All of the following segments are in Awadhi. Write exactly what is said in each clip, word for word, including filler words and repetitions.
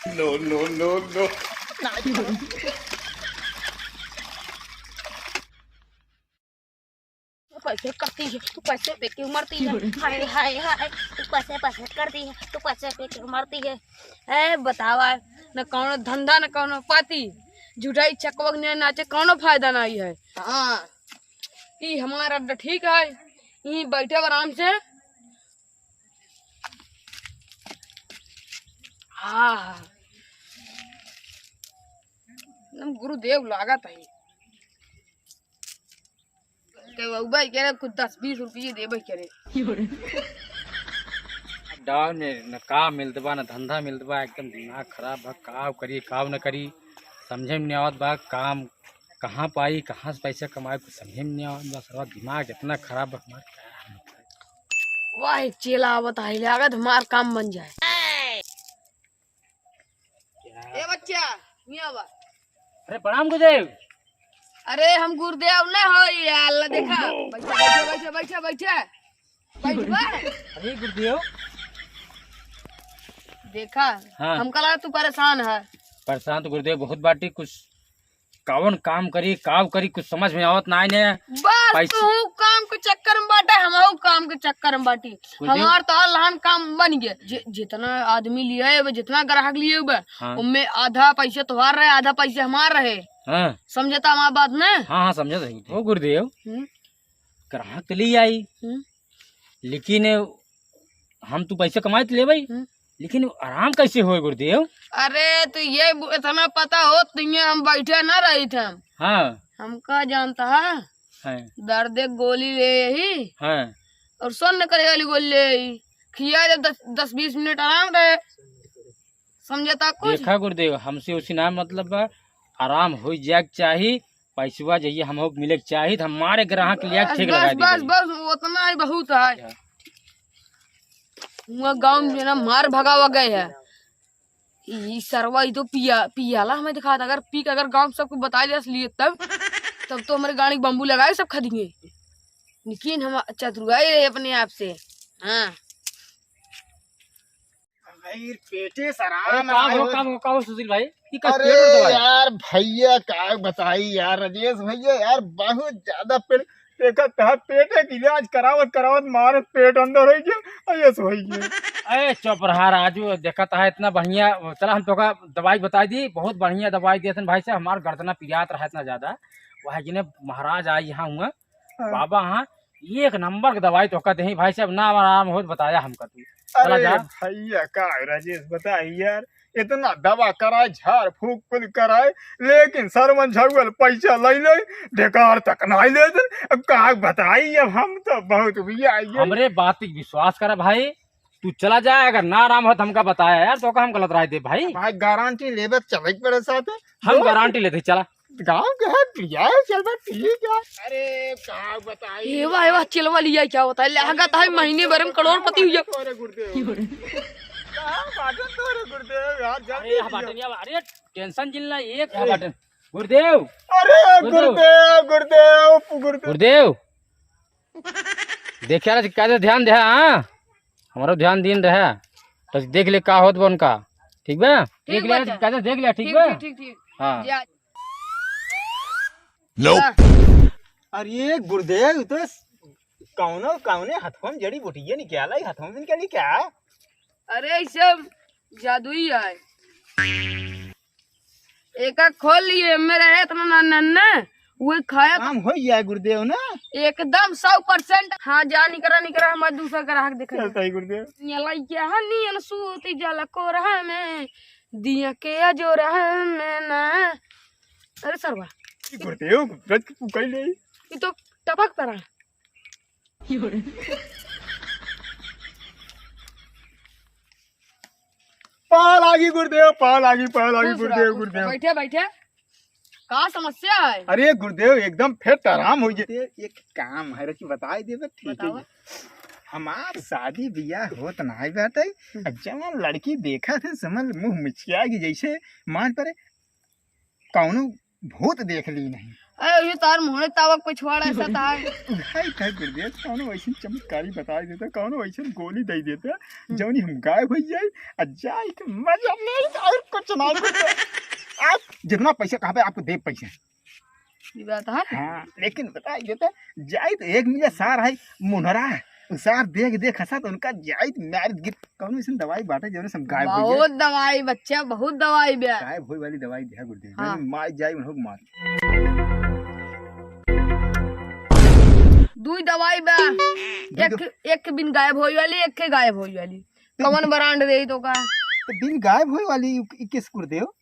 No, no, no, no। तू कैसे करती है, तू कैसे देख के मरती है? हाय, हाय, हाय, तू कैसे, कैसे करती है, तू कैसे देख के मरती है? ए, बतावा, न कौनो धंधा, न कौनो पाती, झूठाई चकवक ने नाचे, कौनो फायदा नहीं है। हाँ, ई हमारा अड्डा ठीक है, ई बैठे आराम से। हाँ, एकदम गुरुदेव लागत है। के बउबा के रे, कुछ दस बीस रुपये देबे के रे। डाउन में न काम मिलत बा, न धंधा मिलत बा, एकदम दिमाग खराब बा। काव करी, काव न करी, समझे में नहीं आवत बा। काम कहाँ पाई, कहाँ से पैसा कमाई, कुछ समझे में नहीं आवत बा। सरवा दिमाग इतना खराब बा हमार, का हम बताई। वाह, एक चेला आवत है, लागत हमार काम बन जाए। ए बच्चा, हियाँ आवा। अरे प्रणाम गुरुदेव। अरे हम गुरुदेव ना हो यार, ला देखा। बैठा, बैठा, बैठा, बैठा, बैठा। बैठबा। अरे गुरुदेव। देखा, हाँ। हमका लगा तू परेशान है। परेशान तो गुरुदेव बहुत बाटी, कुछ कौन काम करी, काव करी, कुछ समझ में आवत नाई ने। बस पैस- तू काम के चक्कर में बाटे, हमहू काम के चक्कर में बाटी। गुरुदेव। हमार तो लहन काम बन गया। जि-, जितना आदमी लिए बे, जितना ग्राहक लिए बे, हाँ। उनमें आधा पैसे तोहार रहे, आधा पैसे हमार रहे। हाँ। समझता हमार बात ने? हाँ, हाँ, समझत है। ओ गुरुदेव, हम्म। ग्राहक तो ले आई, हम्म। लेकिन हम तू पैसे कमाए तो ले भाई, हम्म। लेकिन आराम कैसे होए गुरुदेव? अरे तो ये बु-, इतना पता हो, तुझे हम बैठे ना रही थे हम। हाँ। हम का जानता है? हाँ। दर्द एक गोली ले ही। हाँ। और सुन्न करे वाली गोली ले ही। खिया जब दस, दस बीस मिनट आराम रहे। समझता कुछ? देखा गुरुदेव, हमसे उसी ना मतलब बा, आराम हो जाए के चाही, पैसवा जइए हमहू के मिले के चाही, तो हमारे ग्राहक के लिए बस, ठीक बस, लगा दी बस, गई। बस, उतना ही बहुत है। क्या? हुआ गाँव में ना मार भगावा गए है। ई सरवा ई तो पिया, पियाला हमें दिखाता, अगर पी के अगर गाँव सबको बताई दे असलियत तब, तब तो हमारे गाड़ी के बम्बू लगाए सब खदिए। लेकिन हम चतुराई रहे अपने आप से। हाँ। भाई, पेटे अरे सराम का हो, आयो। का हो, का हो सुशील भाई? ई का अरे पेट दवाई? यार भैया, का बताई यार राजेश भैया, यार बहुत ज्यादा पेट, देखा तहा पेटे के इलाज करावत करावत मारे पेट अंदर हो गया, अयस हो गया। अरे चुप रहा राजू, देखा तहा इतना बढ़िया, चला हम तोका दवाई बताई दी, बहुत बढ़िया दवाई दिया था भाई साहब, हमार गर्दना पिरात रहा इतना ज्यादा, वह जिन्हें महाराज आए यहाँ हुआ, हाँ। बाबा हाँ, एक नंबर के दवाई तोहका देही भाई साहब, ना आराम होत बताया हमका तू। चला अरे जा। भैया, का है राजेश, बताई यार, इतना दवा कराए, झाड़ फूक कुल कराए, लेकिन सरवन झगुअल पैसा ले ले, ढेकार तक नाई ले दे। अब का बताई, अब हम तो बहुत भैया आई है। हमरे बात के विश्वास करा भाई, तू चला जा, अगर ना आराम होत हमका बताया यार, तोका हम गलत राय दे भाई। भाई गारंटी लेबे चले के पड़े साथ। हम गारंटी लेते, चला। गाँव के है, पिया है, चल बे, पिए क्या? अरे, का बताई? ये वाह, ये वाह, चिलवा लिया क्या होता है? लहंगा तो है, महीने भर में करोड़पति हुआ। तोरे गुरुदेव। कहाँ बाटे तोरे गुरुदेव यार, जल्दी अरे, यहाँ पिया। बाटे नहीं, अरे, टेंशन जिन ला, एक यहाँ बाटे। गुरुदेव। अरे, गुरुदेव। गुरुदेव, गुरुदेव, गुरुदेव। गुरुदेव। देखिया ना, कैसे ध्यान दे, हाँ? हमारो ध्यान दीन रहे। बस देख ले का होत बा उनका। ठीक बा? ठीक देख ले, बा, अच्छा। कैसे देख ले, ठीक ठीक, बा? ठीक, ठीक, ठीक। हाँ। जा। Nope। अरे गुरुदेव, ई तो कौनो, कौने हथवा में जड़ी बूटी है, निकाला ही हथवा में निकाली क्या? अरे, ई सब जादुई है। एका खोल लिए, एमे रहे इतना नन्ना, नन्ना, उहे खाया। काम हो जाए गुरुदेव ना? एकदम सौ परसेंट। हाँ, जा निकरा, निकरा, हमारे दूसरा ग्राहक देखे। चलता ही गुरुदेव। ये लइका है नियन सूती जाला कोरहा में, दिया के अजोरहा में ना। अरे सरवा। ई गुरुदेव, ब्रज के तू कह ले। ई तो टपक पड़ा। पाल आगी गुरुदेव, पाल आगी, पाल आगी खुश रहो, गुरुदेव, खुश रहो। गुरुदेव। बैठे, बैठे। का समस्या है? अरे गुरुदेव, एकदम फिट आराम हो गया। एक काम है, रखी बताई देबे, ठीक है। बतावा। हमार शादी बियाह होत नाई बाटे। हम्म। अब जवन लड़की देखत है, समझ मुंह मुचकिया गई, जैसे मान परे कौनो भूत देख ली नहीं। अरे, ये तार मुहरे तावा कुछ वाड़ा ऐसा था। भाई, भाई गुरुदेव, कौनो ऐसी चमत्कारी बताई देता, कौनो ऐसी गोली दे देता, हम्म। जौनी हम गायब हो जाए, आ जाए तो मजा ले, और कुछ ना कुछ। आप जितना पैसा कहा आपको दे पैसा। ये बात है। हाँ, लेकिन बताई देता, जाए तो एक मिले सार है, मुनरा, सार देख देख हंसा तो उनका जाए तो मार गिर कौनो ऐसन दवाई बाटे जौने से हम गायब हो जाए? बहुत दवाई बच्चा, बहुत दवाई बे। गायब होए वाली दवाई दिया गुरुदेव। हाँ। जौने मार जाए उन्हों मार। दुई दवाई बे। दुई एक, दो- एक के बिन गायब होए वाली, एक के गायब होए वाली। तो कौन ब्रांड दे तो का? तो बिन गायब होए वाली इ-, इ किस गुरुदेव?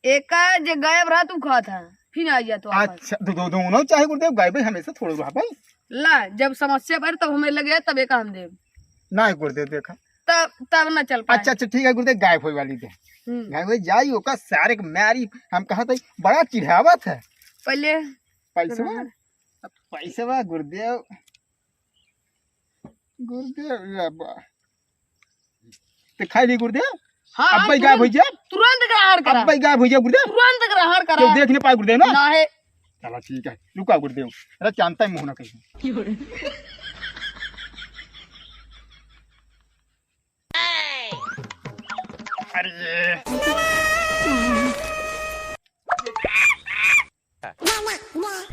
एका जे गायब रहा तू खात है, फिर आ जा तो वापस। अच्छा, दो, दो, दोनों चाहे गुरुदेव गायब ही हमेशा थोड़े रहा भाई। ला, जब समस्या पर तब हमें लगे तब एका हम देब। ना गुरुदेव देखा। तब, तब ना चल पाए। अच्छा, अच्छा, ठीक है गुरुदेव, गायब होए वाली दे। हम्म। गायब हो जाई, ओका सारे के मारी, हम कहा था बड़ा चिढ़ावत है। पहले पैसवा? हाँ। पैसवा गुरुदेव, गुरुदेव रे बा। ते खाई ली गुरुदेव? हाँ, अब्बे गायब हो जा। तुरंत ग्रहण करा। अब्बे गायब हो जा गुरुदेव। तुरंत ग्रहण करा। तो देख नहीं पाए गुरुदेव ना? ना है। चला ठीक है, रुका गुरुदेव। अरे जानता है मुँह ना कहीं। अरे।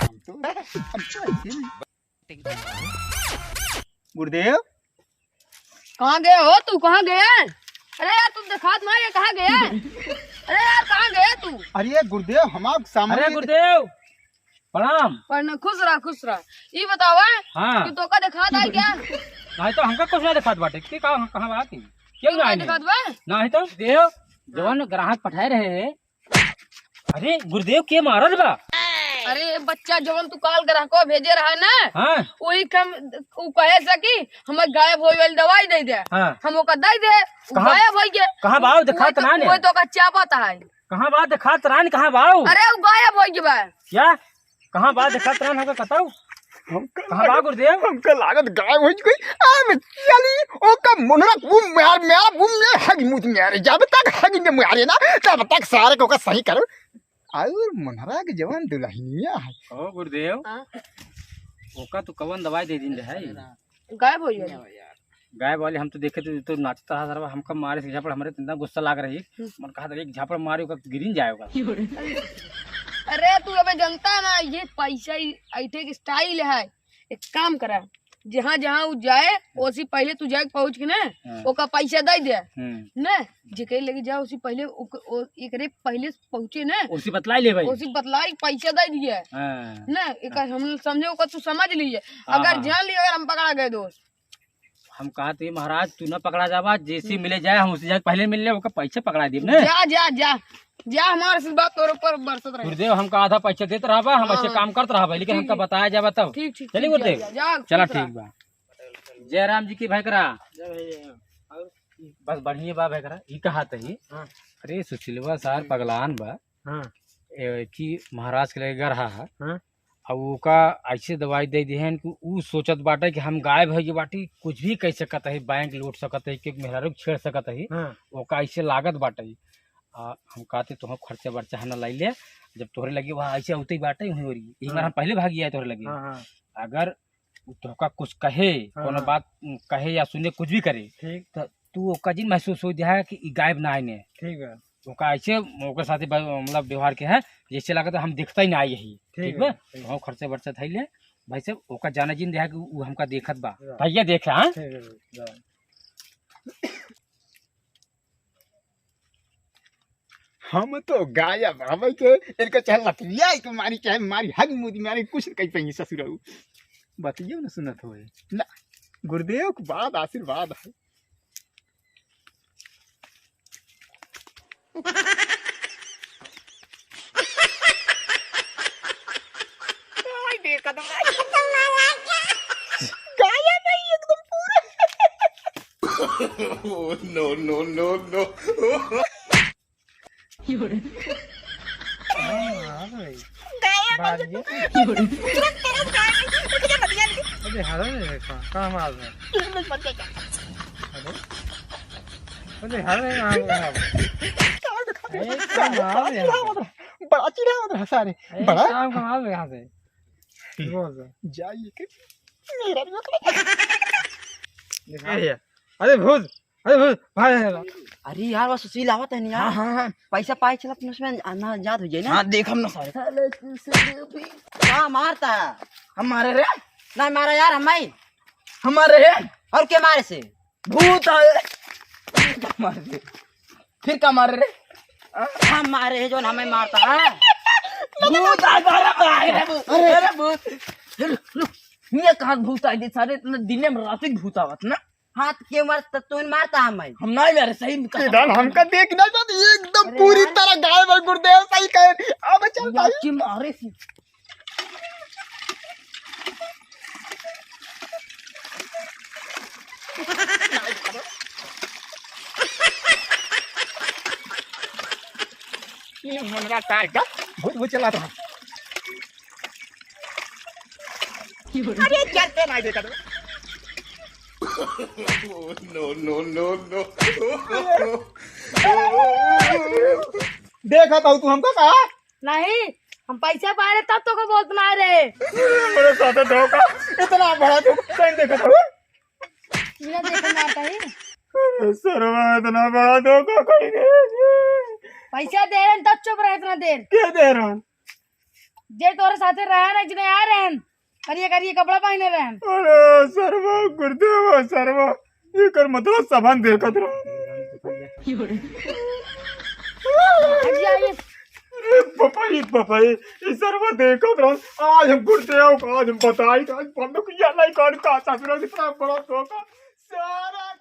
हम तो, हम तो ऐसे ही। गुरुदेव। कहाँ गए हो तू, कहाँ गए? अरे यार, तू दिखात ना, ये कहाँ गए? अरे यार, कहाँ गए तू? अरे गुरुदेव, हम आप सामने अरे गुरुदेव, प्रणाम। प्रणाम, खुश रहा, खुश रहा। ये बतावा हाँ। कि तोका दिखात है क्या? नहीं तो हमका कुछ ना दिखात बाटे। के का, कहाँ बा की? क्यों तोका ना आए? दिखात बा? नहीं तो देव, जवन ग्राहक पठाए रहे, अरे गुरुदेव के मारल बा? अरे बच्चा, जवन तू काल ग्राहको भेजे रहा ना, हाँ। वही कम, उ कहे से कि हमें गायब होए वाली दवाई दे दे। हाँ। हम ओका दे दे, उ कहाँ, गायब हो गए। कहाँ बा? उ दिखात ना ने। वो तो का चापत है। कहाँ बा? दिखात ना ने, कहाँ बा? अरे उ गायब हो गए बा। क्या? कहाँ बा? दिखात ना ने, हमका बताओ। हमका कहाँ बा लागत, गुरुदेव? हमका लागत गायब हो गई। अब चली ओका मुनरा उ मार, मार, उ मार, हगी मुत मारे। जब तक हगी में मारे ना, तब तक सारे को का सही करो। और मुनरा के जवान दुल्हनिया है। ओ गुरुदेव, हाँ। ओका तू कवन दवाई दे दिन रहे? गायब हो गया। गायब वाली हम तो देखे तो, तो नाचता रहा सरवा, हमका मारे से झापड़, हमरे इतना गुस्सा लाग रही। हम्म। मन कहा था एक झापड़ मारे ओका गिरिन जाएगा। अरे तू अबे जनता ना, ये पैसा ही ऐठे के स्टाइल है। एक काम करा, जहाँ जहाँ उ जाए, ओसी पहले तू जाए पहुँच के ना, हाँ। ओका पैसा दे दे। हम्म। ना, जेकरे लगे जाए, ओसी पहले ओक-, ओ-, एकरे पहले पहुँचे ना। ओसी बतलाई ले भाई। ओसी बतलाई, पैसा दे दिए। हाँ। ना, एक हम समझे, ओका तू समझ लीजिए। हाँ, अगर हाँ। जान लिए, अगर हम पकड़ा गए दोस्त। हम कहा थे, "महाराज, तू ना पकड़ा जावा, जैसे हम्म। मिले जाए, हम उसे जाके पहले मिल ले, ओका पैसा पकड़ा देब ना।" जा, जा, जा। जा, हमारे से बात तोर ऊपर बरसत रहे। गुरुदेव, हमका आधा पैसा देत रहबा, हम हाँ, ऐसे हाँ। काम करत रहबा, लेकिन ठीक, हमका ठीक। बताया जाबा तब। ठीक, ठीक, चलिए ठीक, गुरुदेव। जा, जा, चला, खुश रहा। ठीक बा। जय राम जी की भैकरा। जय भैया। और? बस बढ़िया बा भैकरा। ई कहा तही। हाँ। अरे सुशीलवा सार हम्म। पगलान बा। हाँ। ए, कि महाराज के लगे गरहा है। हाँ। अब ओका ऐसे दवाई दे दिहन कि ऊ सोचत बाटे कि हम गायब हो गए बाटी, कुछ भी कह सकत है, बैंक लूट सकत है, कि मेहरारू के छेड़ सकत है, हाँ। ओका ऐसे लागत बाटे। आ, हम कहते तोहर खर्चा बर्चा हम ना लाई ले, जब तोहरे लगे वहाँ ऐसे होते ही बाटे, वहीं हो रही, यही बार हाँ। हम पहले भाग गया तोहरे लगे। हाँ, हाँ। अगर उ तोहका कुछ कहे, हाँ, कोनो हाँ। बात कहे या सुने, कुछ भी करे, ठीक। तो तू ओका जिन महसूस हो जाए कि ई गायब ना आइने। ठीक बा। ओका ऐसे ओकर साथे ब-, मतलब व्यवहार के है, जैसे लगता हम दिखता ही ना आई यही। ठीक ठीक बा, बा? ठीक। तो हम खर्चे बर्चे धइले, भाई साहब, ओका जाने जिन देहा कि उ हमका देखत बा। या। भैया देखे, हाँ? ठीक है, या। हम तो गायब हवे के, इनका चाहे लतिया के मारी, चाहे मारी हग मुदी मारी, कुछ नहीं कही पाएंगे ससुराऊ। बतियो न सुनत होए। ना, गुरुदेव के बाद आशीर्वाद है। ओए, देखा तो गायब है एकदम पूरा। Oh, no, no, no, no। हाँ, हाँ भाई। गायब है। बाहर ये। तुरंत, तुरंत गायब है। मुझे बतिया नहीं। अबे, हरा नहीं है, कहाँ, कहाँ मार रहा है? ये नहीं बच गया। हेलो? अबे, हरा नहीं, कहाँ, कहाँ? कहाँ दिखा दे? ए, कहाँ मार रहा है? बड़ा चिढ़ावत रहा सारे। ए, बड़ा काम कमाल रहा से। ठीक। बोल दे। जाइए के मेरा भी ओकरा। अरे, अरे भूत, अरे भूत, भाई, भाई, भाई। अरे यार, वो सुशील आवत है नहीं यार। हाँ, हाँ, हाँ। पैसा पाए चला अपने उसमें ना याद हो जाए ना। हाँ, देख हम ना सारे। साले सुशील भी। का मारता? हम मारे रे। ना मारा यार, हम आई। हम मारे रे। और के मारे से? भूत आए। मार दे। फिर का मारे रे? हम मारे है, जोन हमें मारता है। भूत आ, अरे, अरे, अरे, भूत। अरे, रुक, रुक। ये कहाँ भूत आ गए सारे? इतना दिन में रात ही भूत आवत ना। हाथ के मार, त तू मारता हमें। हम नहीं मारे, सही में कसम। इधर हमका देखना चाहते, ये एकदम अरे पूरी यार। तरह गायब है गुरुदेव, सही कहे। अब चल भाई। की मारे सी। ये मनरा तार का भूत भूत चला था। अरे चलते नहीं देखा तो। No, no, no, no। देखा तो तू हमको कहा? नहीं, हम पैसा पाए रहे तब तो को बोलत ना रहे। मेरे साथ धोखा, इतना बड़ा धोखा कहीं देखा था? बिना देखे ना आता ही। अरे सरवा, इतना बड़ा धोखा कहीं नहीं। पैसा दे रहे तब चुप रहे इतना देर। के दे रहा? जे तोरे साथे रहे ना, जिने आ रहे हैं, करिए करिए कपड़ा पहने रहे हैं। अरे सरवा, गुरुदेव सरवा, एकर मतलब सबन देखत रहो। हट जाइए। अरे बपाई, बपाई, ई सरवा देखत रहो। आज हम गुरुदेव का, आज हम बताई, आज बंदूक या नहीं कौन का ससुरा इतना बड़ा धोखा। सारा